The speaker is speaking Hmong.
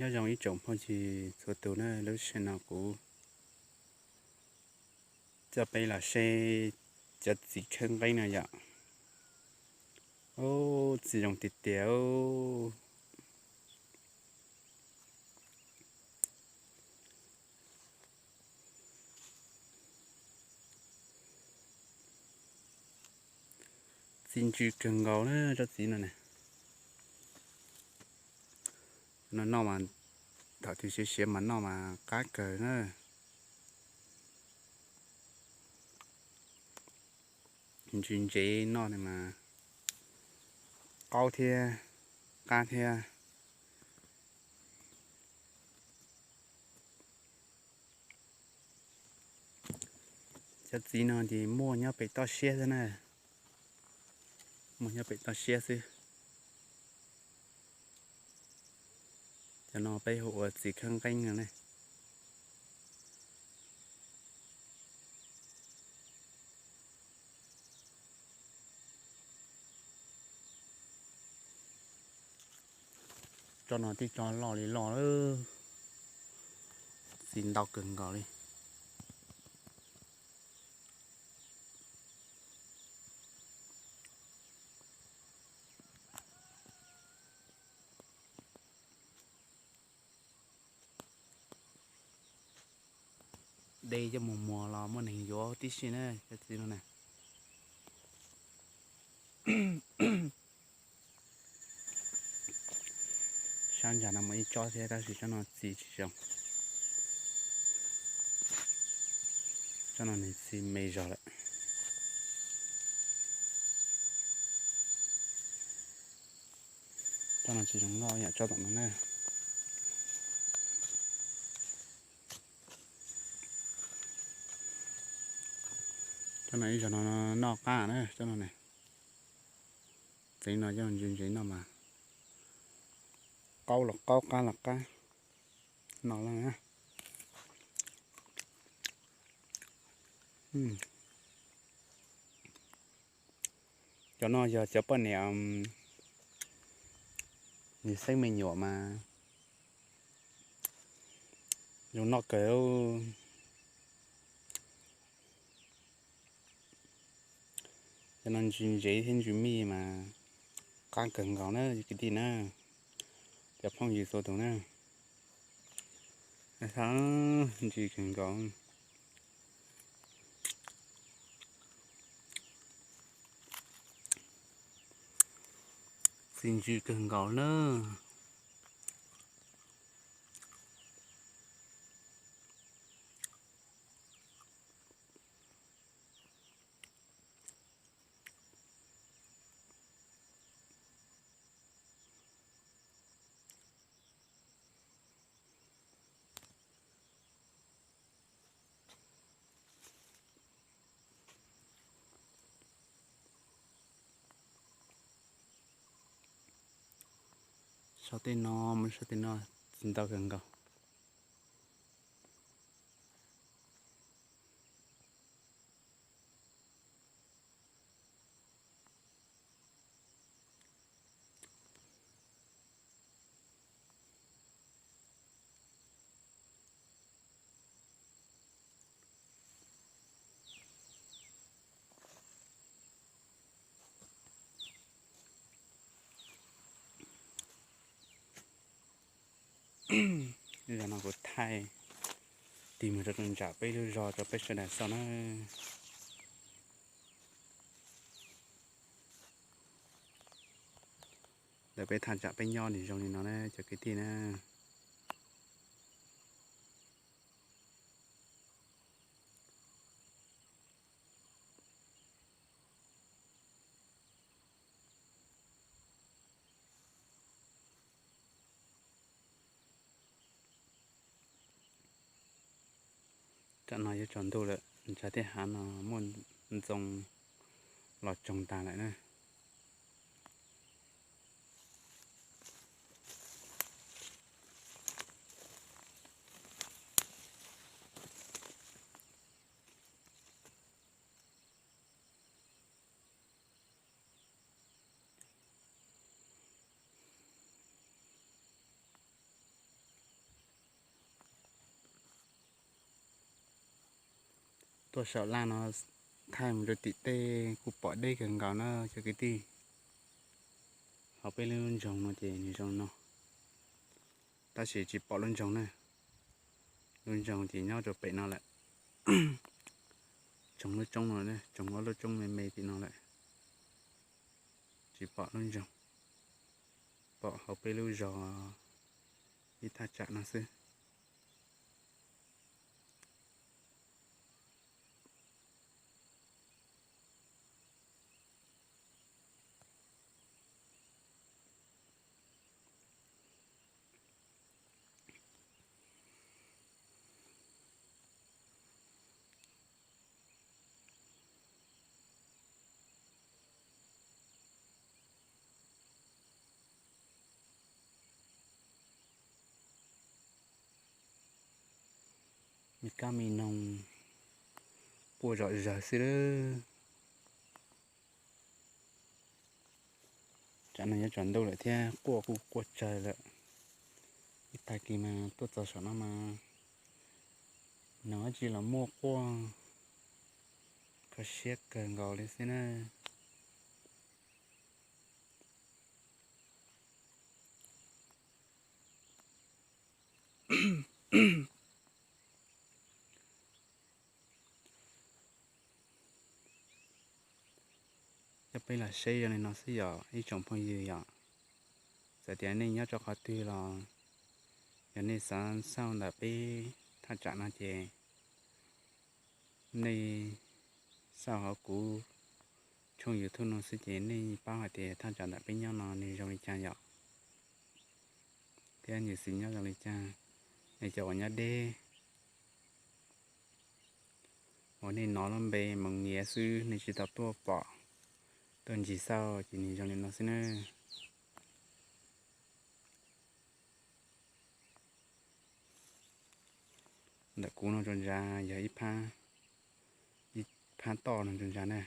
Nyob zoo ib tsoom phooj ywg txhua tus na, lub sij hawm no kuv coj peb los saib cov txiv khawb nqeeb no yom. Ub, txiv zoo tiag tiag. Txiv ntsws kawg nkaus na tsob txiv no na. No noj mas thaum twg siav siav mas noj mas qab kawg na. Ntsws ntsev noj mas qaub thiab qab thiab. Cov txiv no ces muaj nyob pem toj siab xwb na, muaj nyob pem toj siab xwb. Cov no peb hu ua txiv khawb nqeeb no ne. Tsob no tib tsob loj li loj, txiv ntau kawg nkaus li. De coj mus muag los muaj neeg yuav tib si na cov txiv no na. Sab ntsa no muaj ib tsob thiab tab sis tsob no txiv tsis zoo. Tsob no nws txiv me zog lawm. Tsob no tsis zoo noj yam tsob tom no na. Tsob no ib zaug no noj qab na tsob no ne. Txiv no coj ntse ntse noj mas qaub los qaub qab los qab. No lawm. Cov no yog cov poj niam nws xeeb me nyuam mas zoo noj kawg. Cov no ntsws ntsev thiab ntsws mij mas qab kawg nkaus na cov kwv tij na, cov phooj ywg txhua tus na. Ntsws kawg nkaus. Txiv ntsws kawg nkaus na. Sau tej no mus sau tej no, txiv ntau kawg nkaus. Zaum no kuv thaij tig mus rau nram peb lub zos rau peb sawv daws xauj na. Ntawm peb thaj tsam peb nyob nws zoo li no na cov kwv tij na. Tam no yuav tsaus ntuj lawm, ntshav thiab hav no muaj ntxoov los tsoog tag lawm na. Tuaj saum laj no thaij mus rau tim tej kuj pom deb kawg nkaus na cov kwv tij. Hauv peb lub nroog no ces nws zoo no, tab sis tsis pom lub nroog na. Lub nroog ces nyob rau pem no lawm. Tsoom lub roob no, tsoom ob lub roob me me tim no lawm. Tsis pom lub nroog, pom hauv peb lub zos ib thaj tsam no xwb. Me kab me noog quaj zom zaws xwb lawm. Tsam no yuav tsaus ntuj lawm thiab quaj kuj quaj tsawg lawm. Ib tag kis mas tuaj txog saum no mas noog dab tsi los muaj quaj, kho siab kawg nkaus li xwb na. Coj peb los saib zoo li no xwb yom ib tsoom phooj ywg yom. Txawm tias nej nyob rau qhov twg los yog nej xav xauj ntawm peb thaj tsam no ces nej xauj hauv kuv tshooj YouTube no xwb ces nej paub hais tias thaj tsam ntawm peb nyob no nws zoo li cas yom, thiab nws xis nyob zoo li cas. Nej cov uas nyob deb uas nej hnov lub npe Moos Nyiav xwb nej tsis tau tuaj pom, tuaj ncig xauj ces nws zoo li no xwb nawb. Ntawm kuv no rau ntsa yog ib phab, ib phab toj no rau ntsa na.